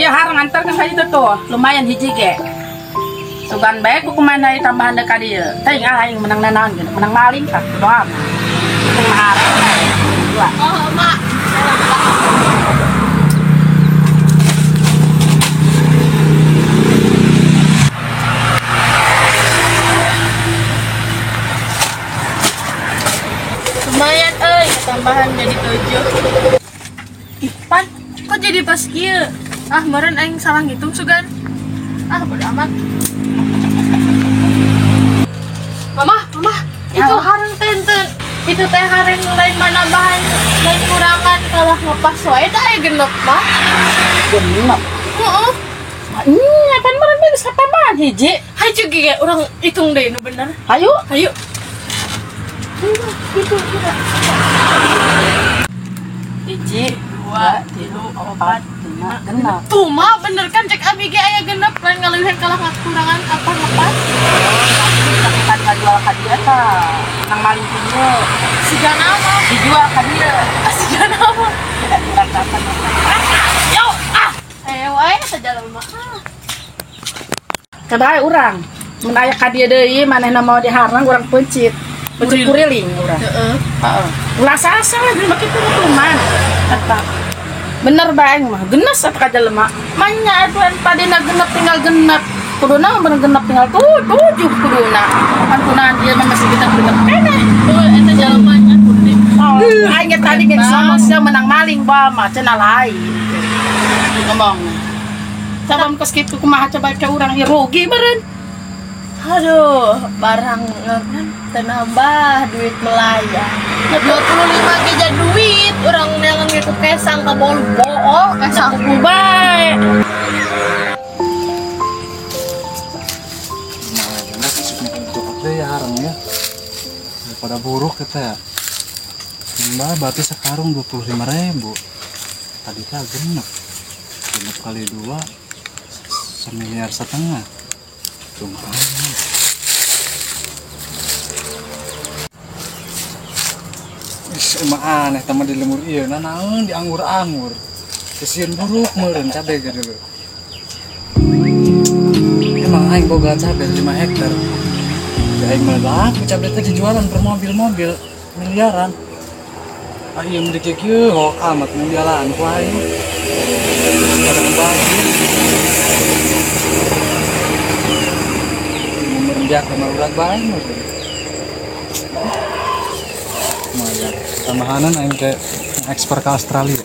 Iya harang antarkan ka ditu tuh, lumayan hiji ge. Sugan bae ku kumaha deui tambahan deui ka dieu. Teuing ah aing menang nanaon gitu, menang maling tah doang. Menang harang. Dua. Oh, Mak. Lumayan euy, tambahan jadi 7. Ih, Pan, kok jadi pas kieu? Ah, meureun aing salah ngitung sugan. Ah, bodo amat. Mama, mama, itu hareng tenten. Itu teh hareng lain mana bahan, lain kurangan kalah ngepas wae teh aya genep mah. Genep. Heeh. Nya pan meureun geus tambahan hiji. Hayu ge urang hitung deui nu bener. Hayu, hayu. Itu kira. 1, 2, 3, 4, 5, genep. Tuh mah bener kan cek abi ge aya genep lain ngaleuwihan kalah ngakurangan apa ngepas. Tapi kan ngajual ka dieu tah. Nang maling ku dieu. Sigana mah dijual ka dieu. Sigana mah. Yo ah. Wae sajalan mah. Kabae urang. Mun aya ka dieu deui manehna mau diharang urang peuncit. Peuncit kuriling urang. Heeh. Heeh. Ulah sasar jelema kitu hukuman. Eta. Bener bae aing mah, genes atuh ka jelema. Manya atuan tadina genep tinggal genep. Kuduna mah genep tinggal 7 kuduna. Pan kunaan ieu mah masih kita genep keneh. Oh, eta jelema nya kudu di. Oh, aing ge tadi ge ngomong sia menang maling ba mah cenah lain. Ngomong. Coba kos kitu kumaha coba ke urang ieu rugi meureun. Aduh, barang teu nambah duit melayang. 25 ge jadi duit, urang neangan ge ku kesang ka bol bool kesang ku bae. Nah, cokot deh ya harangnya. Daripada buruk kita ya. Mbak berarti sekarung 25.000. Tadi teh genep. Genep kali 2 1,5 miliar. Lumayan. Ih, emang aneh teman di lemur ieu nah naon di anggur-anggur. Kesian buruk meureun cabe ge dulu. Emang aing boga cabe 5 hektar. Ya aing mah laku cabe teh dijualan per mobil-mobil miliaran. Ah ieu mah kieu hok amat mun dialaan ku aing. Kadang bagi. Merenjak sama urat bae meureun. Lumayan. Tambahanan aing ke ekspor ke Australia.